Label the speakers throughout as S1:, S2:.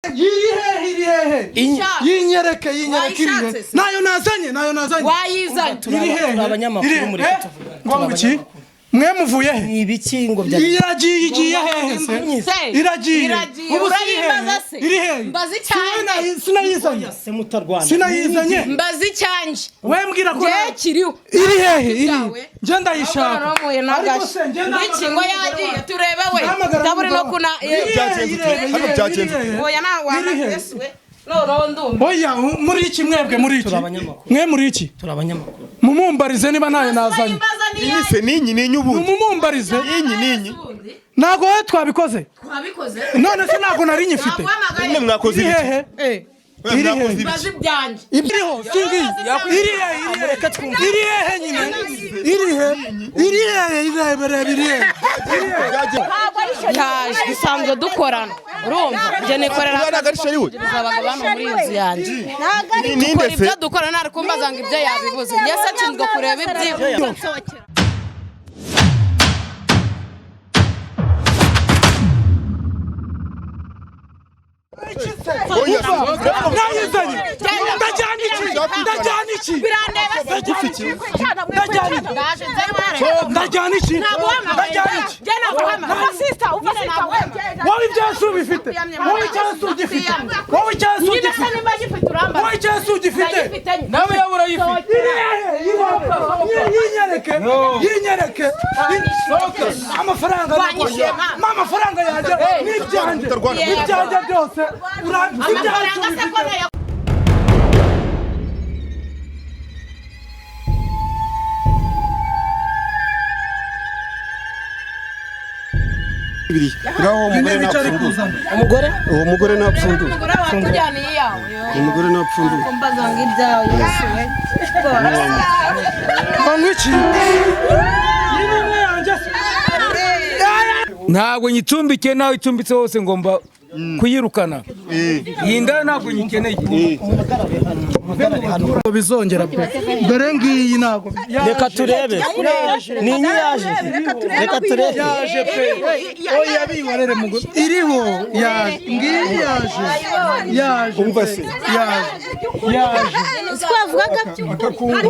S1: Iri hehe? Iri hehe? Yinyereke, yinyereke, iri hehe?
S2: Wayishatse se?
S1: Nayo nazanye, nayo nazanye.
S2: Wayizanye.
S1: Iri hehe?
S3: Turi abanyamakuru,
S1: Iri
S3: mureke
S1: hehe?
S3: tuvugane.
S1: Ngo nguki mwe muvuye he?
S3: Ni ibiki ngo bya
S1: Iragiye, igiye hehe se?
S2: Se,
S1: Iragiye.
S2: Iragiye.
S1: Ubu se iri hehe?
S2: Urayimbaza se?
S1: Iri hehe?
S2: Mbaza icyanjye.
S1: Sinayizanye.
S3: Se mutarwana.
S1: Sinayizanye.
S2: Mbaza icyanjye.
S1: We mbwira ko
S2: Ngewe kiriho.
S1: Iri hehe? Iri
S2: Byawe.
S1: nje ndayishaka.
S2: Ariko
S1: Ariko se nje
S2: Ngiki ngo yagiye, turebe we.
S1: Ndahamagara
S2: Ndaburi no
S1: n'umugabo.
S2: kuna.
S1: Iri hehe?
S4: Byagenze
S1: Iri hehe?
S4: ute? Hano byagenze
S1: Iri hehe?
S2: Oya na
S1: Iri hehe?
S2: Yesu we. Noneho ndumva.
S1: Oya, muri iki mwebwe, muri iki
S3: Turi abanyamakuru.
S1: mwe, muri iki?
S3: Turi abanyamakuru.
S1: Mumumbarize niba ntayo nazanye.
S2: Urayimbaza ni
S4: Iyi se ninyi ninyi ubundi.
S1: Mumumbarize.
S4: Ninyi ninyi.
S1: Ntabwo wowe twabikoze.
S2: Twabikoze.
S1: None se ntabwo nari nyifite?
S2: Naguhamagaye.
S4: Nyine mwakoze
S1: Iri
S4: ibiki?
S1: hehe?
S4: Mwe
S1: Iri
S4: mwakoze
S1: hehe?
S4: ibiki?
S2: Mbaza ibyanjye.
S1: Iriho singiyi. Iri hehe? Iri hehe? Iri hehe nyine? Iri hehe? Iri hehe? Irebe, reba, iri hehe?
S2: Yaje dusanzwe dukorana, urumva njye nikorera
S4: Uriya ntabwo ari sheri we.
S2: abagabo hano muri iyi nzu yanjye.
S4: Ni ninde
S2: Dukora
S4: se?
S2: ibyo dukora, ntari kumbaza ngo ibyo yabibuze. Njye se nshinzwe kureba ibyiwe.
S4: Oya.
S1: Nayizanye. Ndajyana iki? Ndajyana iki?
S2: Birandeba se?
S1: Ndajyana iki?
S2: Ndaje nze.
S1: Ndajyana iki? Ndajyana iki?
S2: Njye naguhamagaye.
S1: Wowe ibyansi ubifite, wowe icyansi ugifite, wowe icyansi
S2: Nyine se
S1: ugifite.
S2: nimba gifite urambaza.
S1: Wowe icyansi ugifite.
S2: Ndagifite nyine.
S1: Nawe yaba urayifite. Yinyereke, yinyereke amafaranga.
S2: Wanyishyuye, mama.
S1: Ma, amafaranga yanjye n'ibyanjye, ibyanjye byose. Ibyansi
S2: Amafaranga se ko
S1: ubifite.
S2: nayo.
S5: Ngaho uwo mugore
S1: Intebe icyo ari
S5: napfundura.
S1: kuzana.
S3: Umugore.
S5: Uwo mugore napfundura.
S2: Umugore watujyaniye iyawe.
S5: Umugore napfundura.
S2: Kumbaza ngo ibyawe, Yesu we.
S1: Banywa iki? Iyi ni imwe yanjye se?
S6: Ntabwo nyicumbikiye, nawe icumbitse hose ngomba kuyirukana. Iyi nda ntabwo nyikeneye.
S1: Ntabwo bizongera pe, dore ngiyi, ntabwo
S3: Reka turebe. Ni inyi yaje. Reka turebe.
S1: Yaje pe. Oya, bihorere mugore, iriho, yaje, ngiyi, yaje, yaje.
S5: Umva se.
S1: Yaje, yaje.
S7: Twavugaga by'ukuri.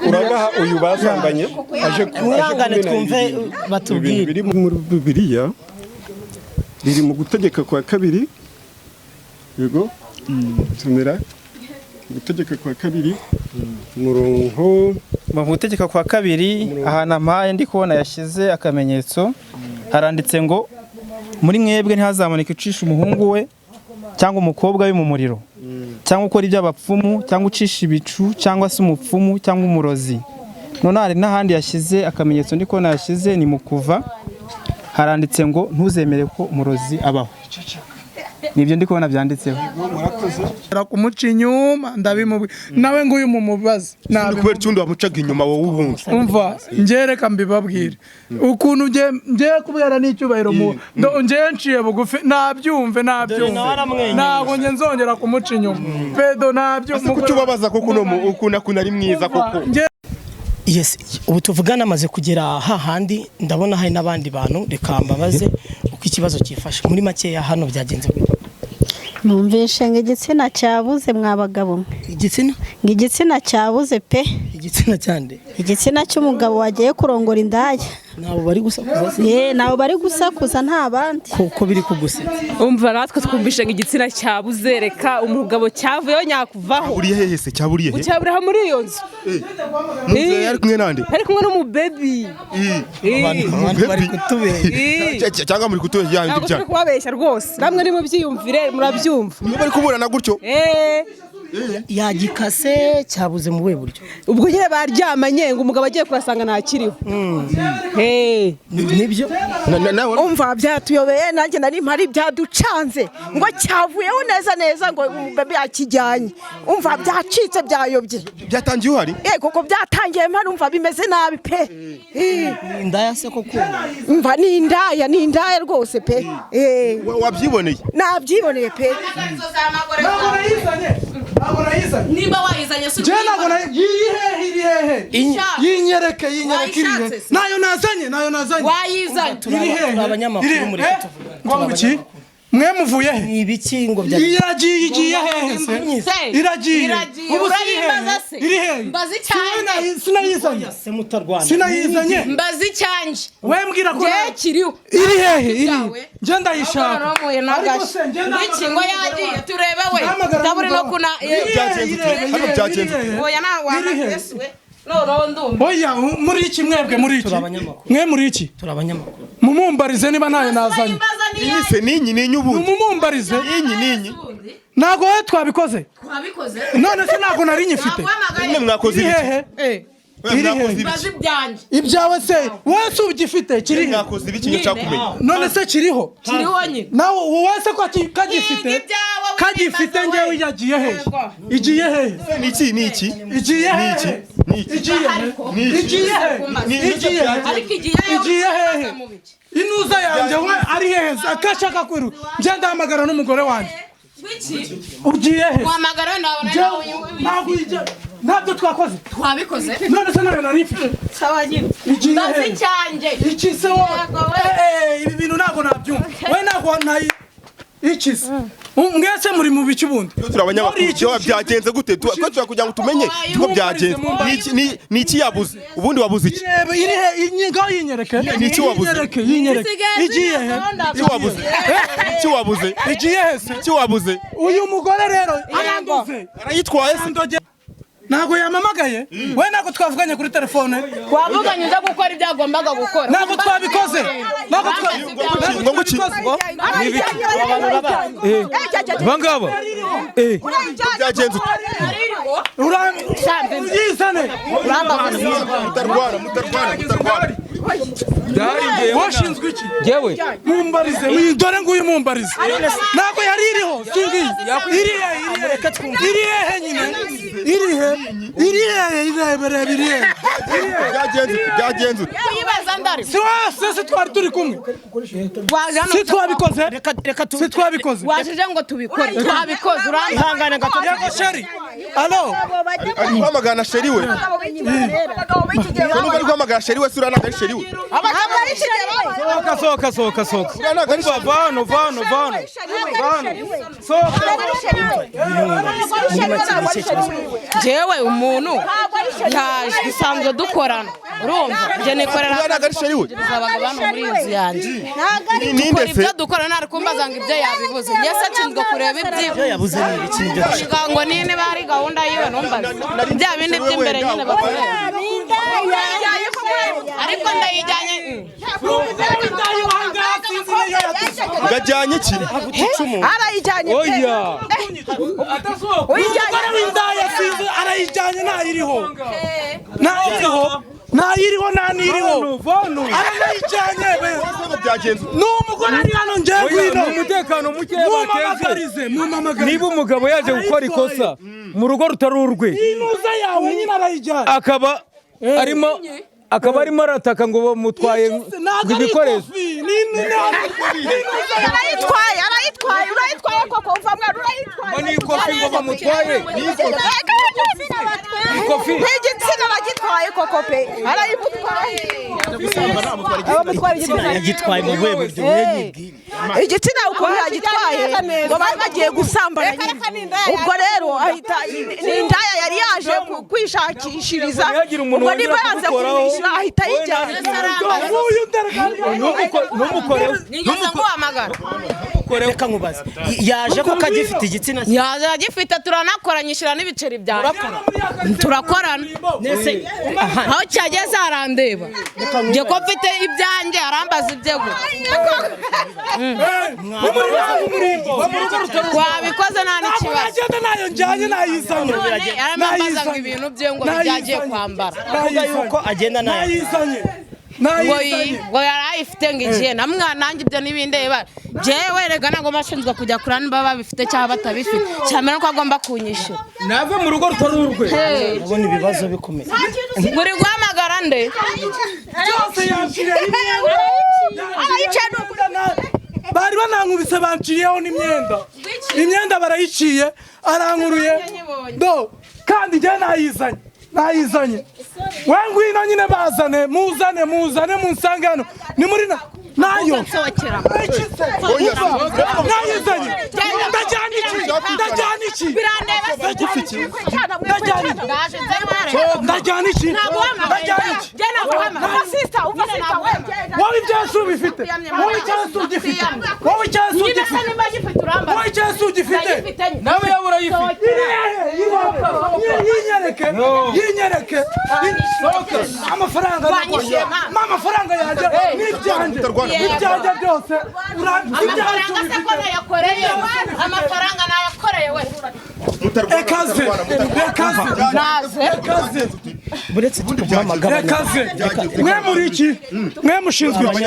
S5: Urabaha uyu basambanye aje aje
S3: Mwihangane
S5: kumena
S3: twumve
S5: ibintu.
S3: batubwire.
S5: Ibintu biri muri Bibiliya, riri mu Gutegeka kwa Kabiri. Yego. Tumira. Gutegeka kwa Kabiri. Umurongo
S8: Mu Gutegeka kwa Kabiri, ahantu ampaye ndi kubona yashyize akamenyetso, haranditse ngo: "Muri mwebwe ntihazaboneke ucisha umuhungu we cyangwa umukobwa we mu muriro, cyangwa ukora iby'abapfumu, cyangwa ucisha ibicu, cyangwa se umupfumu cyangwa umurozi." None hari n'ahandi yashyize akamenyetso ndi kubona yashyize, ni mu Kuva, haranditse ngo: "Ntuzemere ko umurozi abaho." Nibyo ndi kubona byanditseho.
S1: Kumuca inyuma ndabimubwira, nawe nguyu mumubaze.
S4: Ni kubera icyundi wamucaga inyuma wowe ubundi?
S1: Umva, njye reka mbibabwire ukuntu njye njye kubwira n'icyubahiro mu njye nciye bugufi, nabyumve, nabyumve.
S3: nawe aramwenyura.
S1: Ntabwo njye nzongera kumuca inyuma pedo, nabyumve.
S4: Kuki ubabaza koko uno ukuntu akunda ari mwiza koko?
S1: Njye
S3: Yes, ubu tuvugana amaze kugera hahandi, ndabona hari n'abandi bantu. Reka mbabaze uko ikibazo cyifashe muri makeya. Hano byagenze gute?
S7: Numvishe ngo igitsina cyabuze, mwa bagabo mwe.
S3: Igitsina?
S7: Ngo igitsina cyabuze pe.
S3: Igitsina cyande?
S7: Igitsina cy'umugabo wagiye kurongora indaya.
S3: Ntabwo bari gusakuza se?
S7: Ye, nabo bari gusakuza, nta bandi.
S3: Ko biri kugusetsa?
S9: Umva, natwe twumvishe ngo igitsina cyabuze, reka umugabo cyavuyeho nyakuvaho.
S4: Uriye hehe se? Cyaburiye he?
S9: Cyaburiha muri iyo nzu.
S4: Mu nzu yari kumwe nande?
S9: Ari kumwe n'umubebi.
S3: Abantu bari kutubera.
S4: Cyangwa muri kutubeshya yandi
S9: Ntabwo turi
S4: bya.
S9: kubabeshya rwose, namwe nimubyiyumvire murabyumva.
S4: Niba bari kuburana gutyo.
S9: Eh,
S3: Yagikase cyabuze mu buhe buryo?
S9: Ubwo nyine baryamanye, ngo umugabo agiye kurasanga ntakiriho. Eh.
S3: Nibyo.
S4: Nawe
S10: Umva, byatuyobeye, nanjye nari mpari, byaducanze ngo cyavuyeho neza neza, ngo bebe yakijyanye. Umva, byacitse, byayobye.
S4: Byatangiye uhari?
S10: Yego, koko byatangiye mpari. Umva, bimeze nabi pe. Eh,
S3: Indaya se koko?
S10: Umva, ni indaya, ni indaya rwose pe. Eh,
S4: Wabyiboneye?
S10: Nabyiboneye pe.
S1: Ntabwo nayizanye, ntabwo nayizanye.
S2: Nimba wayizanye se?
S1: Njye ntabwo nayi. Iri hehe? Iri hehe? Yinyereke, yinyereke, iri hehe?
S2: Wayishatse se?
S1: Nayo nazanye, nayo nazanye.
S2: Wayizanye.
S1: Iri hehe?
S3: Turi abanyamakuru,
S1: Iri
S3: mureke
S1: hehe?
S3: tuvugane.
S1: Ngo nguki Mwe muvuye he?
S3: Ni ibiki ngo bya
S1: Iragiye, igiye hehe se? Iragiye.
S2: Iragiye.
S1: Ubu si iri
S2: Urayimbaza
S1: hehe?
S2: se?
S1: Iri hehe?
S2: Mbaza icyanjye.
S1: Sinayizanye.
S3: Se mutarwana.
S1: Sinayizanye.
S2: Mbaza icyanjye.
S1: We mbwira ko
S2: Njye kiriho.
S1: Iri hehe? Iri.
S2: Ibyawe.
S1: Njye ndayishaka.
S2: Ahubwo noneho
S1: Ariko
S2: n'agashyi.
S1: se njye
S2: Ngwiki ngo yagiye turebe we.
S1: Ndahamagara
S2: Ndaburi no
S1: n'umugabo.
S2: kuna.
S4: Byagenze ute? Hano byagenze ute?
S2: Oya na wana
S1: Iri he?
S2: Yesu we. Noneho ndumva.
S1: Oya, muri iki mwebwe muri iki?
S3: Turi abanyamakuru.
S1: Mwe muri iki?
S3: Turi abanyamakuru.
S1: Mumumbarize niba ntayo nazanye.
S4: Inyi se ninyi ninyi ubundi.
S1: Mumumbarize.
S4: Ninyi ninyi.
S1: Ntago we twabikoze.
S2: Twabikoze.
S1: None se ntago nari nyifite.
S4: Nyine mwakoze
S1: Iri
S4: ibiki?
S1: hehe?
S4: Mwe
S1: Iri
S4: mwakoze
S1: hehe?
S4: ibiki?
S2: Mbaza ibyanjye.
S1: Ibyawe se wese ugifite kiri he?
S4: Mwakoze ibiki njye nshaka kumenya.
S1: None se kiriho?
S2: Kiriho nyine.
S1: Nawe wowe se ko kagifite?
S2: Yiga ibyawe,
S1: Kagifite
S2: wimbaza
S1: njyewe
S2: we.
S1: yagiye hehe?
S2: Yego.
S1: Igiye hehe?
S4: Ni iki ni iki?
S1: Igiye
S4: Ni iki?
S1: hehe?
S4: Ni iki?
S1: Igiye hehe?
S4: Ni iki?
S1: Igiye hehe? Igiye hehe?
S2: Ariko igiye
S1: Igiye hehe? Inuza yanjye we ari hehe? Akashaka kwiru. Njye ndahamagara n'umugore wanjye. Ugiye he?
S2: Wahamagara wenda wabona
S1: Njyewe
S2: nawe
S1: ntabwo ijya ntabyo twakoze.
S2: Twabikoze.
S1: None se nayo nari mfite.
S2: Sawa nyine.
S1: Igiye
S2: Mbaza
S1: hehe?
S2: icyanjye.
S1: Iki se wowe?
S2: Yego we.
S1: Ibi bintu ntabwo nabyumva. We ntabwo nayi iki se? Mwese muri mu biki ubundi?
S4: Turi abanyamakuru. Byo byagenze gute? Ko tuba kugira ngo tumenye ko byagenze. Ni iki ni iki yabuze? Ubundi wabuze iki?
S1: Irebe iri he? Ngaho yinyereke.
S4: Ni iki wabuze?
S1: Yinyereke, yinyereke. Igiye he?
S4: Iki wabuze? Iki wabuze?
S1: Igiye he se?
S4: Iki wabuze?
S1: Uyu mugore rero arandoze.
S4: Arayitwaye se?
S1: Arandoge. Ntabwo yamamagaye? We ntabwo twavuganye kuri telefone.
S2: Wavuganye uza gukora ibyo agombaga gukora.
S1: Ntabwo twabikoze. Ntabwo twabikoze.
S6: Bangaba.
S4: Byagenze ute?
S1: Yizane.
S4: Mutarwana, mutarwana, mutarwana.
S1: Washinzwe iki?
S6: Yewe.
S1: Mumbarize. Dore nguyu mumbarize. Ntabwo yari iriho. Singiyi. Iri he? Iri hehe nyine? Iri he? Iri hehe? Irebe reba iri hehe?
S4: Byagenze ute? Byagenze ute?
S2: Kuyibaza ndari.
S1: Si wese si twari turi kumwe. Si twabikoze.
S3: Reka tu
S1: Si twabikoze.
S2: Wajije ngo tubikore. Twabikoze uramba.
S3: Ihangane gato.
S1: Yego sheri. Alo.
S4: Ari guhamagara sheri we. Ko numva ari guhamagara sheri we, sura ntabwo ari sheri we.
S6: Sohoka sohoka sohoka sohoka.
S4: Sura ntabwo ari
S6: Umva
S4: sheri we.
S6: vano vano vano. Vano. Sohoka.
S2: Jewe umuntu yaje dusanzwe dukorana urumva njye nikorera
S4: Sura ntabwo ari sheri we.
S2: abagabo hano muri iyi nzu yanjye
S4: Ni ninde
S2: dukora
S4: se?
S2: ibyo dukora ntari kumbaza ngo ibyo yabibuze yesu ashinzwe kureba
S3: Ibyo
S2: ibyiwe
S3: yabuze ni ibiki nibyo dushaka.
S2: ngo ni niba ari gahunda yiwe numbaze bya bindi by'imbere nyine bakorera ariko ndayijyanye
S4: Ngajyanye iki?
S10: Arayijyanye pe.
S6: Oya.
S1: Umugore w'indaya sinzi arayijyanye ntayiriho. Ntayiriho. Ntayiriho nta n'iriho.
S6: Vano vano.
S1: Arayijyanye be.
S4: Byagenze ute?
S1: Ni umugore ari hano njye
S6: Oya,
S1: ngwino.
S6: ni umutekano muke bateje.
S1: Mumamagarize, mumamagarize.
S6: Niba umugabo yaje gukora ikosa mu rugo rutari urwe
S1: Inuza yawe nyine arayijyanye.
S6: akaba arimo akaba arimo arataka ngo bamutwaye
S1: Ntabwo ari
S6: ibikoresho.
S1: ikofi. Ni
S10: Arayitwaye, arayitwaye, urayitwaye koko uva mwana urayitwaye.
S6: Ngo ni ikofi ngo bamutwaye. Ikofi.
S10: N'igitsina aragitwaye koko pe. Arayimutwaye. Abamutwaye
S3: Igitsina yagitwaye mu buhe buryo? Wowe nyibwire.
S10: Igitsina ukuntu yagitwaye ngo bari bagiye gusambana nyine. Ubwo rero ahita ni indaya yari yaje kwishakishiriza.
S6: Ntihagire umuntu
S10: Ubwo niba
S6: wongera
S10: yanze
S6: kugukoraho.
S10: kumwishyura ahita ayijyana.
S1: Nguyu ndereka.
S6: Ntumukoreho.
S2: nigeze nguhamagara
S3: Reka nkubaze. Yaje ko kagifite igitsina cye.
S2: yaje agifite turanakora nyishyura n'ibiceri byanjye turakorana
S3: Nese aha
S2: aho cyageze arandeba njye ko mfite ibyanjye arambaza ibye gusa Wabikoze nta n'ikibazo.
S1: Nagenda nayo njyanye nayizanye.
S2: None arambaza ngo ibintu bye ngo byagiye kwambara.
S3: Avuga yuko agenda nayo.
S1: Nayizanye.
S2: Ngo ngo yari ayifite ngo igihe na mwana nanjye ibyo n'ibindeba. Jewe rega ntabwo bashinzwe kujya kura niba babifite cyangwa batabifite. Cyamera ko agomba kunyishyura.
S6: Nave mu rugo rutari urwe.
S3: Ndabona ibibazo bikomeye.
S2: Muri guhamagara nde?
S1: Byose yanciriye imyenda. Bari banankubise banciyeho n'imyenda. Imyenda barayiciye arankuruye. Do kandi njye nayizanye. Nayizanye. We ngwino nyine bazane muzane muzane munsange hano. Ni muri na Nayo.
S2: Nsohokera.
S1: Nayizanye. Ndajyana iki? Ndajyana iki?
S2: Birandeba se.
S1: Ndajyana iki?
S2: Ndaje nzayibare.
S1: Ndajyana iki?
S2: Naguhamagaye.
S1: Ndajyana iki?
S2: Njye naguhamagaye.
S10: Umva sister, umva sister, we.
S1: Wowe ibyansi ubifite. Wowe icyansi ugifite. Wowe icyansi
S2: Nyine se
S1: ugifite.
S2: nimba gifite urambaza.
S1: Wowe icyansi ugifite.
S2: Ndagifite nyine.
S6: Nawe yaba urayifite.
S1: Yinyereke, yinyereke. Amafaranga
S2: Wanyishyuye, mama.
S1: ma amafaranga yanjye n'ibyanjye, ibyanjye byose.
S2: Amafaranga se ko nayakoreye? Amafaranga nayakoreye we.
S1: Ekaze, ekaze,
S2: Naze.
S1: ekaze,
S3: Buretse tuguhamagara.
S1: ekaze. Mwe muri iki? Mwe mushinzwe iki?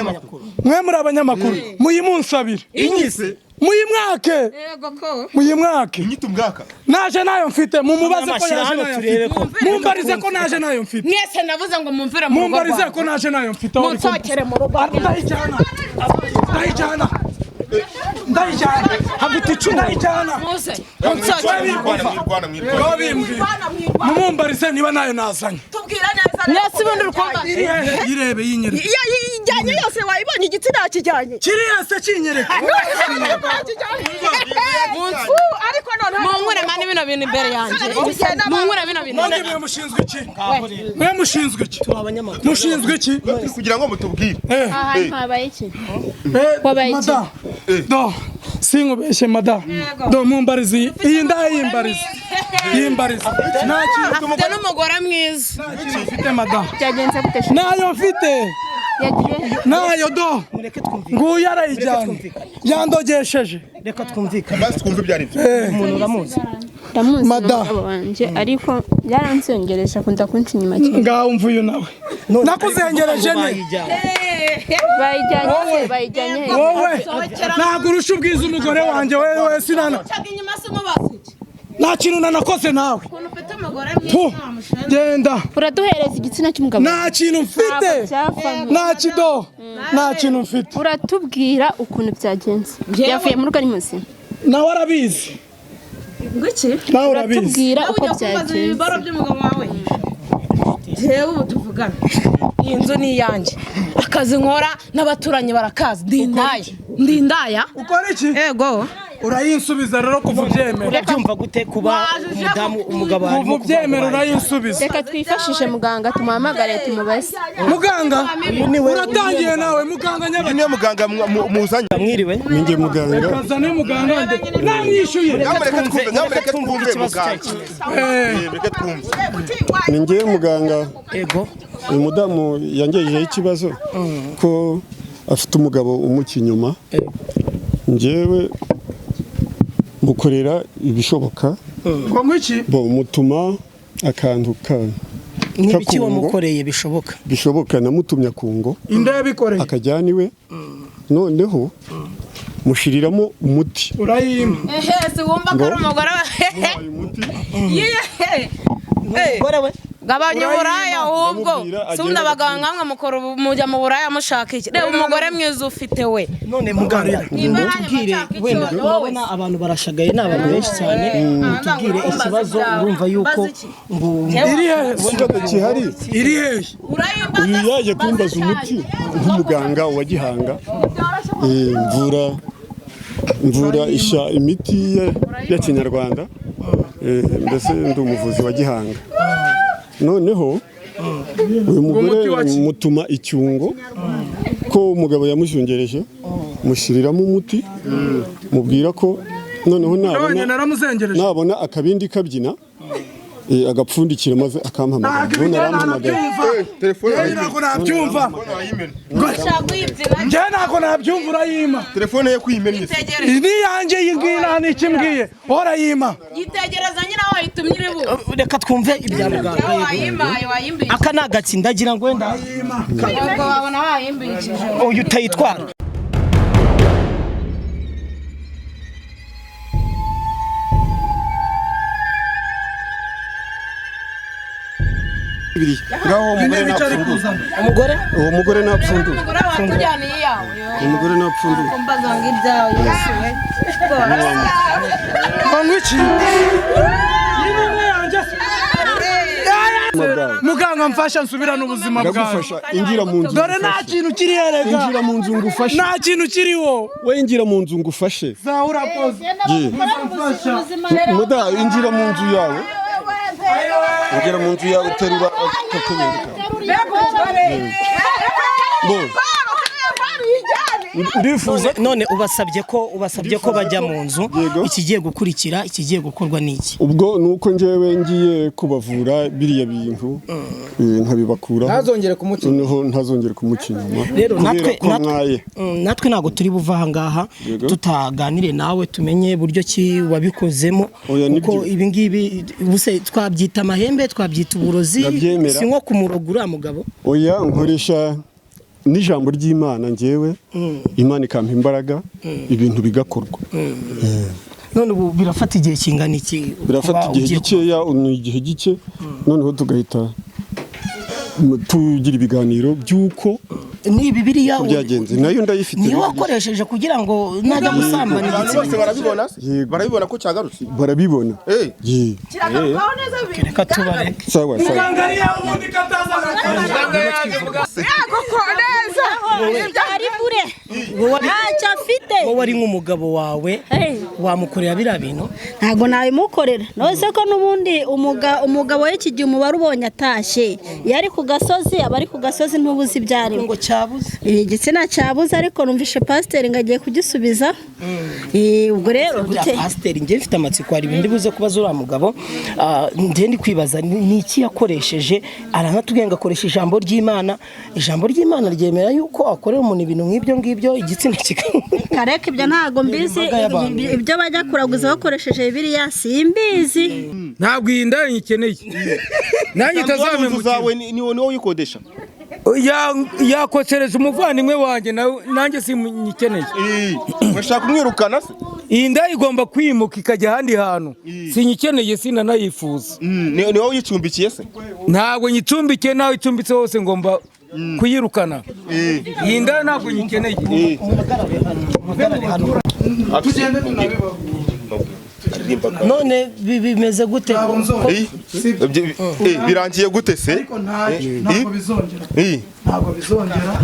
S1: Mwe muri abanyamakuru. Muyimunsabire.
S4: Inyise.
S1: Muyimwake.
S2: Yego ko.
S1: Muyimwake.
S4: Inyita umwaka.
S1: Naje nayo mfite. Mumubaze ko
S3: Amashyira
S1: yaje
S3: hano
S1: nayo
S3: turebe
S1: mfite.
S3: ko.
S1: Mumbarize ko naje nayo mfite.
S2: Mwese navuze ngo mumvire mu rugo
S1: Mumbarize
S2: rwanjye.
S1: ko naje nayo mfite.
S2: Munsohokere mu rugo.
S1: Ndayijyana. Ndayijyana. Ndayijyana.
S3: Hagute icumu.
S1: Ndayijyana.
S2: Muze. Munsohokere mu rugo.
S4: Mwirwana, mwirwana.
S1: Ngo bimbwire. Mumumbarize niba nayo nazanye.
S10: Tubwira neza.
S2: Mwese ubundi uri kumva.
S1: Iri hehe? Irebe yinyereke.
S10: Iyo yijyanye yose wayibonye, igitsina yakijyanye.
S1: Kiriya se kinyereke.
S10: Ariko noneho
S2: Munkure mani bino bintu imbere yanjye. Munkure bino bintu.
S1: None mwe mushinzwe iki? Mwe mushinzwe iki?
S3: Turi abanyamakuru.
S1: Mushinzwe iki?
S4: Turi kugira ngo mutubwire.
S7: Aha habaye iki? Wabaye iki?
S1: Mada. Do. Sinkubeshye mada. Do mumbarize iyi. Iyi ndayimbarize. Yimbarize. Nta kintu
S2: Afite n'umugore mwiza.
S1: mfite mada.
S7: Byagenze gute?
S1: Nayo mfite.
S7: Yagiye he?
S1: Nayo do.
S3: Mureke twumvikane.
S1: Nguyu arayijyanye. Yandogesheje.
S3: Reka twumvikane.
S4: Basi twumve ibyo ari byo.
S3: Umuntu uramuzi.
S7: Ndamuzi ni
S1: Mada.
S7: umugabo wanjye, ariko yaransengereje, akunda kunca inyuma cyane.
S1: Ngaho umva uyu nawe.
S3: None
S1: Nakuzengereje ne.
S3: bayijyanye.
S7: Bayijyanye se?
S1: Wowe.
S7: Bayijyanye he?
S1: Wowe ntabwo urusha ubwiza umugore wanjye wewe sinana.
S2: Caga inyuma se umubaza iki?
S1: Nta kintu nanakoze nawe.
S2: Ukuntu ufite umugore
S1: Pu,
S2: mwiza wamushenze.
S1: genda.
S7: Uraduhereza igitsina cy'umugabo?
S1: Nta kintu mfite.
S7: Ntabwo byavamo.
S1: Nta kido. Nta kintu mfite.
S7: Uratubwira ukuntu byagenze. Yavuye mu rugo ari muzima?
S1: Nawe arabizi.
S2: Ngwiki?
S1: Nawe urabizi.
S7: Uratubwira
S2: Nawe
S7: uko
S2: ujya kumbaza
S7: byagenze.
S2: ibibaro by'umugabo wawe. Jewe ubu tuvugana. Iyi nzu ni iyanjye. Akazi nkora n'abaturanyi barakazi. Ndi indaya. Ndi indaya.
S1: Ukora iki?
S2: Yego.
S1: Urayinsubiza rero kuva ubyemera.
S3: Urabyumva gute kuba
S2: Waje uje
S3: umudamu umugabo
S1: Kuva
S3: arimo
S1: ubyemera urayinsubiza.
S7: Reka twifashishe muganga, tumuhamagare tumubaze.
S1: Muganga uratangiye nawe muganga
S4: Uyu niwe muganga muzanye.
S3: Mwiriwe.
S5: Ninjye muganga.
S1: Kazane muganga nde. Namwishyuye.
S4: Nyamuneka twumve, nyamuneka twumve
S3: ikibazo
S4: muganga.
S3: cyacu.
S4: Mureke twumve.
S5: Ninjye muganga.
S3: Ego.
S5: Uyu mudamu yangejejeho ikibazo ko afite umugabo umuca inyuma. Njyewe mukorera ibishoboka.
S1: Ngo ngwiki?
S5: Bo mutuma akantu ka
S3: N'ibiki
S5: kakungo.
S3: wamukoreye bishoboka?
S5: Bishoboka, namutumye akungo.
S1: Inda yabikoreye.
S5: Akajyana iwe. Noneho mushiriramo umuti.
S1: Urayimpa.
S2: Ehe, si wumva ko ari umugore we. Yeee.
S3: Umugore we.
S2: Gabanya uburaya ahubwo.
S5: Ndamubwira
S2: Si ubundi
S5: agende
S2: abagabo nkamwe mukora mujya mu buraya mushaka iki? Reba umugore mwiza ufite we.
S3: None muganga,
S2: Niba nanjye
S3: tubwire
S2: mbashaka icyo
S3: wenda
S2: wowe.
S3: urabona abantu barashagaye, ni abantu benshi cyane. Tubwire ikibazo, urumva yuko ngo
S1: Iri hehe?
S5: Ikibazo gihari.
S1: Iri hehe?
S5: Uyu yaje kumbaza umuti nk'umuganga wa gihanga. Mvura isha imiti ya kinyarwanda. Mbese ndi umuvuzi wa gihanga. Noneho uyu mugore mutuma icyungo ko umugabo yamushungereje, mushyiriramo umuti, mubwira ko noneho nabona akabindi kabyina, agapfundikira maze akampamagara. None arampamagaye.
S1: Ntabwo nabyumva. Njye ntabwo nabyumva, urayima.
S4: Telefone ye kuyimennye.
S1: Iyi ni iyanjye, iyi ngiyi nta n'icyo imbwiye. Urayima.
S2: Yitegereza nyine aho wayitumye iri bu.
S3: Reka twumve ibya muganga.
S2: Wayimpaye, wayimbikije.
S3: Aka ni agatsi ndagira ngo wenda
S2: Ubwo wabona wayimbikije.
S3: Uyu utayitwara.
S5: Ngaho uwo mugore napfundura.
S3: Umugore?
S5: Uwo mugore napfundura.
S2: Umugore watujyaniye iyawe.
S5: Umugore napfundura.
S2: Kumbaza ngo ibyawe Yesu we.
S1: Banywa iki? Muganga. Muganga mfasha nsubirane ubuzima bwawe.
S5: Ndagufasha, injira mu nzu
S1: Dore nta
S5: ngufashe.
S1: kintu kiriho rega.
S5: Injira mu nzu ngufashe.
S1: Nta kintu kiriho.
S5: We injira mu nzu ngufashe.
S1: Zawe urakoze.
S5: Ye. Muda, injira mu nzu yawe. Injira mu nzu yawe, terura akakabindi kawe. Bo. Ndifuza
S3: None ubasabye ko bajya mu nzu, ikigiye gukurikira, ikigiye gukorwa n'iki?
S5: Ubwo ni uko njyewe ngiye kubavura biriya bintu, nkabibakuraho.
S6: Ntazongere kumuca inyuma.
S5: Noneho ntazongere kumuca inyuma.
S3: Rero
S5: Kubera
S3: natwe
S5: ko mwaye.
S3: natwe ntabwo turi buva aha ngaha tutaganire nawe, tumenye buryo ki wabikozemo,
S5: Oya,
S3: kuko
S5: nibyo.
S3: ibi ngibi ubuse twabyita amahembe, twabyita uburozi?
S5: Ndabyemera.
S3: Si nko kumuroga uriya mugabo?
S5: Oya, nkoresha n'ijambo ry'Imana njyewe, Imana ikampa imbaraga, ibintu bigakorwa.
S3: None ubu birafata igihe kingana iki
S5: Birafata
S3: kuba
S5: igihe
S3: ugiye
S5: gikeya, ni igihe gike, noneho tugahita tugira ibiganiro by'uko
S3: Ni Bibiliya
S5: byagenze, nayo ndayifite.
S3: Niyo wakoresheje kugira ngo najya gusambana
S4: Abantu
S3: igitsina?
S4: bose barabibona se? Barabibona ko cyagarutse?
S5: Barabibona. Ye.
S10: Kiragarukaho neza.
S3: Reka tubareke.
S5: Sawa sawa.
S1: Muganga ariya ubundi kataza.
S10: Yego ko neza.
S7: Ari bure, ntacyo afite.
S3: Wowe ari nk'umugabo wawe, wamukorera biriya bintu?
S7: Ntabwo nabimukorera. None ko n'ubundi umugabo w'iki gihe umubare ubonye atashye, iyo ari ku gasozi aba ari ku gasozi, ntubuze ibyo arimo.
S3: Ngo cyabuze?
S7: Igitsina cyabuze, ariko numvishe pasiteri ngo agiye kugisubiza. Ubwo rero
S3: Buriya pasiteri, njye mfite amatsiko, hari ibindi buze kubaza uriya mugabo. Njye ndi kwibaza ni iki yakoresheje. Aranatubwiye ngo akoresha ijambo ry'Imana. Ijambo ry'Imana ryemera yuko akorera umuntu ibintu nk'ibyo ngibyo, igitsina kika
S7: Kareka, ibyo ntabwo mbizi.
S3: Imbaga y'abantu.
S7: Ibyo bajya kuraguza bakoresheje Bibiliya simbizi.
S6: Ntabwo iyi ndaya nyikeneye nanjye.
S4: Inzu zawe
S6: Itazamemukira.
S4: ni wowe uyikodesha?
S6: Yakosereza umuvandimwe wanjye nawe, nanjye sinyikeneye.
S4: Urashaka kumwirukana se?
S6: Iyi ndaya igomba kwimuka ikajya ahandi hantu, sinyikeneye, sinanayifuza.
S4: Ni wowe uyicumbikiye se?
S6: Ntabwo nyicumbikiye, nawe icumbitse hose ngomba kuyirukana. Iyi ndaya ntabwo nyikeneye.
S1: Tugende tunabibaho.
S3: None bimeze gute?
S4: Birangiye gute se?
S1: Ariko ntacyo, ntabwo bizongera. Ntabwo bizongera.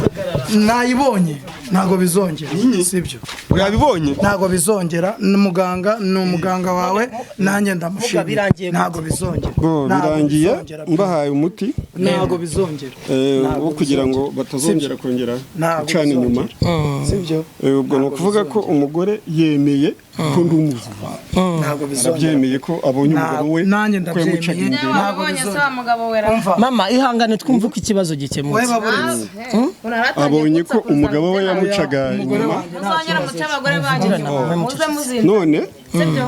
S1: Nayibonye, ntabwo bizongera. Sibyo?
S4: Yabibonye?
S1: Ntabwo bizongera. Ni muganga, ni umuganga wawe, nanjye ndamushimira.
S3: Birangiye gute?
S1: Ntabwo bizongera.
S5: Bo,
S1: Ntabwo
S5: birangiye
S1: bizongera.
S5: mbahaye umuti
S1: Ntabwo bizongera.
S5: wo kugira ngo batazongera kongera
S1: Ntabwo
S5: gucana inyuma.
S1: Sibyo?
S5: Ubwo ni ukuvuga ko umugore yemeye ko ndi umuvuzi.
S1: Ntabwo bizongera.
S5: Arabyemeye ko abonye umugabo we
S1: Nanjye
S5: ko yamucaga
S1: ndabyemeye.
S5: imbere.
S2: Wabonye se wa mugabo we?
S3: Mama, ihangane twumve uko ikibazo gikemutse.
S1: We baburetse.
S5: Abonye ko umugabo we yamucaga inyuma.
S2: Muzongera muce abagore banyu inyuma, muze muzinda.
S5: None
S2: Sibyo?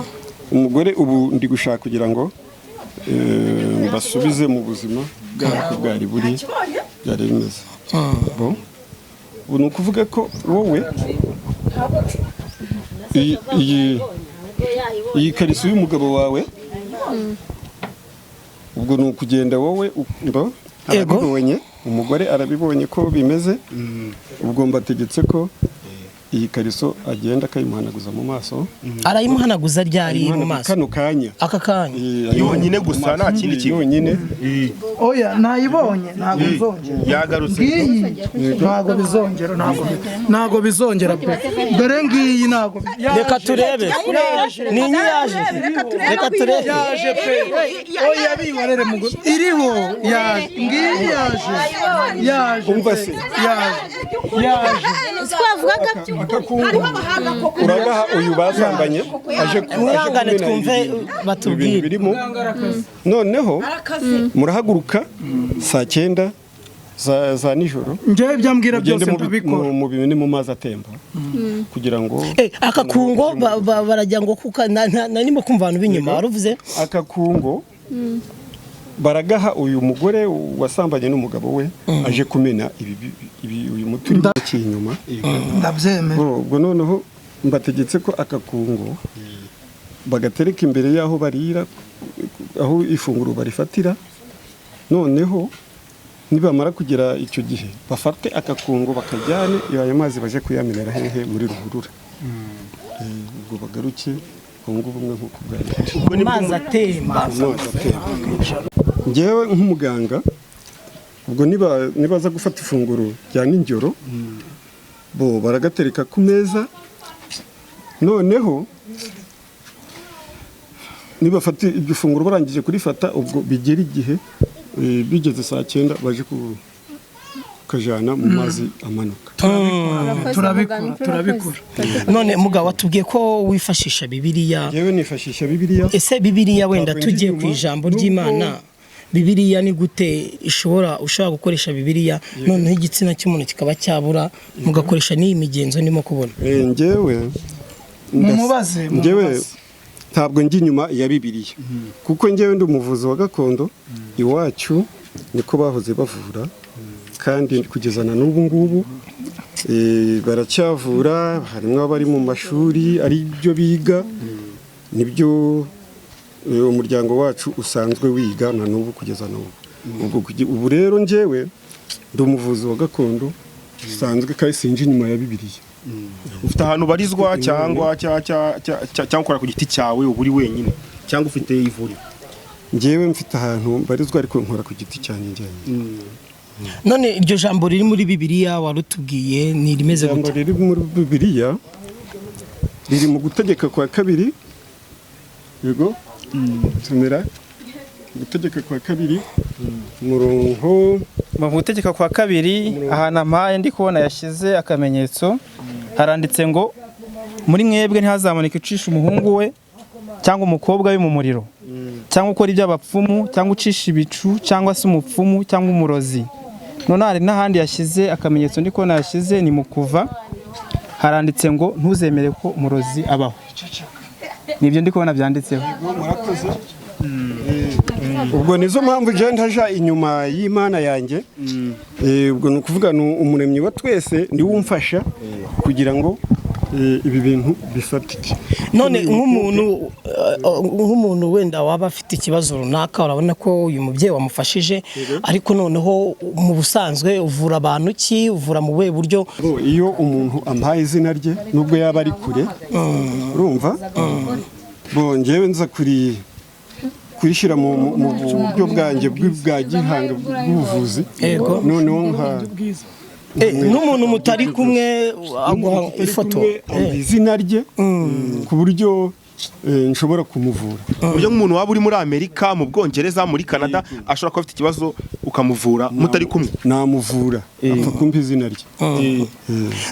S5: umugore ubu ndi gushaka kugira ngo mbasubize mu buzima bwako bwari buri byari bimeze. Bo, ubu ni ukuvuga ko wowe iyi kariso y'umugabo wawe, ubwo ni ukugenda wowe mbo arabibonye, umugore arabibonye ko bimeze. Ubwo mbategetse ko iyi kariso agenda akayimuhanaguza mu maso.
S3: Arayimuhanaguza ryari mu
S5: Ayimuhanaguza
S3: maso?
S5: Kano kanya.
S3: Aka kanya?
S4: Yonyine gusa, nta kindi kintu.
S5: Yonyine.
S1: Oya, nayibonye, ntabwo bizongera.
S4: Yagarutse.
S1: Ngiyi ntabwo bizongera, ntabwo bizongera pe. Dore ngiyi, ntabwo
S3: Reka turebe. Ni inyi yaje? Reka turebe.
S1: Yaje pe. Oya, bihorere mugo. Iriho yaje. Ngiyi yaje. Yaje.
S5: Umva se.
S1: Yaje. Yaje.
S7: Twavugaga
S5: Uragaha uyu basambanye aje
S3: Mwihangane
S5: kumena
S3: twumve batubwire.
S5: Ibintu birimo. Noneho murahaguruka saa 9 za nijoro.
S1: Njyewe ibyo ambwira
S5: Mugende
S1: byose ndabikora.
S5: Mubimene mu mazi atemba kugira ngo
S3: Aka kungo barajya ngo kuka narimo kumva abantu b'inyuma waruvuze.
S5: Aka kungo baragaha uyu mugore wasambanye n'umugabo we aje kumena ibi uyu muti uri mu inyuma.
S1: Ndabyemera.
S5: Ubwo noneho mbategetse ko aka kungo bagatereka imbere y'aho barira, aho ifunguro barifatira. Noneho nibamara kugera icyo gihe, bafate aka kungo bakajyane ayo mazi baje kuyamenera hehe? Muri ruhurura. Ubwo bagaruke bunge ubumwe nk'uko bwari.
S3: Amazi atemba.
S5: Amazi atemba. Njyewe nk'umuganga Ubwo nibaza gufata ifunguro rya nijoro, bo baragatereka ku meza. Noneho nibafata iryo funguro, barangije kurifata, ubwo bigera igihe, bigeze saa 9, baje kukajana mu mazi amanuka.
S1: Turabikora, turabikora.
S3: None mugabo, watubwiye ko wifashisha Bibiliya.
S5: Yewe, nifashisha Bibiliya.
S3: Ese Bibiliya, wenda
S5: Ntabwo njya
S3: tugiye ku
S5: inyuma,
S3: ijambo ry'Imana, Bibiliya ni gute ushobora gukoresha Bibiliya noneho igitsina cy'umuntu kikaba cyabura, mugakoresha n'iyi migenzo ndimo kubona?
S5: Njyewe
S1: Mumubaze,
S5: njyewe
S1: mumubaze.
S5: ntabwo njya inyuma ya Bibiliya, kuko njyewe ndi umuvuzi wa gakondo. Iwacu niko bahoze bavura, kandi kugeza na n'ubu ngubu baracyavura. Harimo abari mu mashuri ari byo biga, nibyo umuryango wacu usanzwe wiga na n'ubu, kugeza n'ubu. Ubwo ubu rero njyewe ndi umuvuzi wa gakondo usanzwe, kandi sinjya inyuma ya Bibiliya.
S4: Ufite ahantu ubarizwa cyangwa cyangwa ukora ku giti cyawe, uba uri wenyine, cyangwa ufite ivuriro?
S5: Njyewe mfite ahantu mbarizwa, ariko nkora ku giti cyanjye njyenyine.
S3: None iryo jambo riri muri Bibiliya warutubwiye ni rimeze
S5: Ijambo
S3: gute?
S5: riri muri Bibiliya riri mu Gutegeka kwa Kabiri. Yego, tumera Gutegeka kwa Kabiri, umurongo
S8: Mu Gutegeka kwa Kabiri, ahantu ampaye ndi kubona yashyize akamenyetso, haranditse ngo: "Muri mwebwe ntihazaboneke ucisha umuhungu we cyangwa umukobwa we mu muriro, cyangwa ukora iby'abapfumu, cyangwa ucisha ibicu, cyangwa se umupfumu cyangwa umurozi." None hari n'ahandi yashyize akamenyetso ndi kubona yashyize, ni mu Kuva, haranditse ngo: "Ntuzemere ko umurozi abaho." Nibyo ndi kubona byanditseho.
S5: Murakoze. Ubwo nizo mpamvu njye ntaja inyuma y'Imana yanjye. Ubwo ni ukuvuga ni umuremyi wa twese, niwe umfasha kugira ngo ibi bintu bifatike.
S3: None nk'umuntu wenda waba afite ikibazo runaka, urabona ko uyu mubyeyi wamufashije, ariko noneho mu busanzwe uvura abantu ki? Uvura mu buhe buryo?
S5: Bo, iyo umuntu ampaye izina rye, nubwo yaba ari kure, urumva, bo njyewe nza kurishyira mu buryo bwanjye bwa gihanga bw'ubuvuzi.
S3: Yego.
S5: Noneho nka
S3: N'umuntu mutari kumwe aguha ifoto?
S5: Ampa izina rye ku buryo nshobora kumuvura.
S4: Ku buryo nk'umuntu waba uri muri Amerika, mu Bwongereza, muri Canada, ashobora kuba afite ikibazo ukamuvura mutari kumwe?
S5: Namuvura, apfa kumpa izina rye.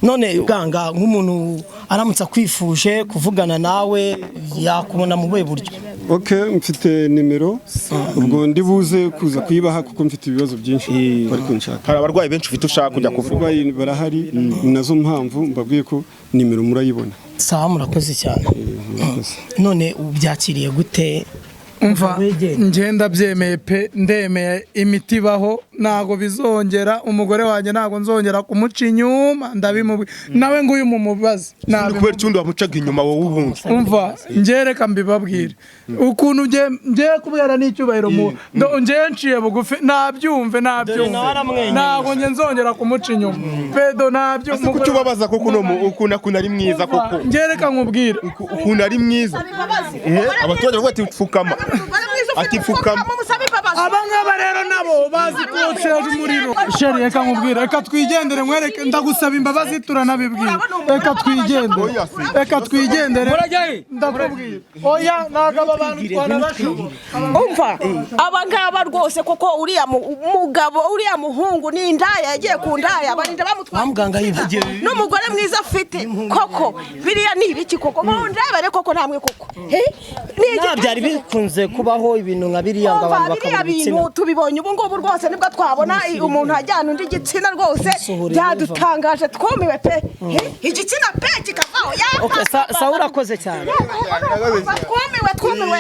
S3: None ganga, nk'umuntu aramutse akwifuje kuvugana nawe, yakubona mu buhe buryo?
S5: Ok, mfite nimero, ubwo ndi buze kuza kuyibaha kuko mfite ibibazo byinshi bari kunshaka.
S4: Hari abarwayi benshi ufite ushaka kujya kuvura?
S5: Abarwayi barahari, ni nazo mpamvu mbabwiye ko nimero murayibona.
S3: Sawa, murakoze cyane.
S5: Murakoze.
S3: None ubyakiriye gute?
S1: Umva, ngenda byemeye pe, ndemeye, imiti ibaho, ntabwo bizongera. Umugore wanjye ntabwo nzongera kumuca inyuma, ndabimubwiye. Nawe nguyu mumubaze.
S4: Kubera icyundi wamucaga inyuma wowe ubundi?
S1: Umva, njye reka mbibabwire ukuntu ngiye kubwira n'icyubahiro mu njye nciye bugufi, nabyumve, nabyumve.
S3: Nawe aramwenyura.
S1: Ntabwo njye nzongera kumuca inyuma pedo, nabyumve.
S4: Ese kuki ubabaza koko? Uno ukuntu ari mwiza koko.
S1: Njye reka nkubwire.
S4: Ukuntu ari mwiza. Abaturage bavuga ati: "Pfukama," ati: "Pfukama."
S1: Aba ngaba rero nabo bazi kotseje umuriro. Chérie, reka nkubwire, reka twigendere, nkwereke. Ndagusaba imbabazi, turanabibwira. Reka twigendere, reka twigendere, ndakubwira. Oya, ntabwo aba bantu twanabashobora.
S10: Umva, aba ngaba rwose koko, uriya mugabo, uriya muhungu ni indaya, yagiye ku ndaya, barinda bamutwara
S3: Wa muganga yivugiye.
S10: n'umugore mwiza afite koko. Biriya ni ibiki koko? Mundebere koko, namwe koko. Ni
S3: Nta byari bikunze kubaho ibintu nka biriya ngo
S10: Umva,
S3: abantu
S10: biriya
S3: bakabura
S10: bintu
S3: ibitsina.
S10: tubibonye ubu ngubu rwose, nibwo twabona umuntu ajyana undi igitsina rwose.
S3: Sohora.
S10: Byadutangaje, twumiwe pe. Igitsina pe kikavaho.
S3: Okay, sawa, urakoze cyane.
S10: Twumiwe, twumiwe.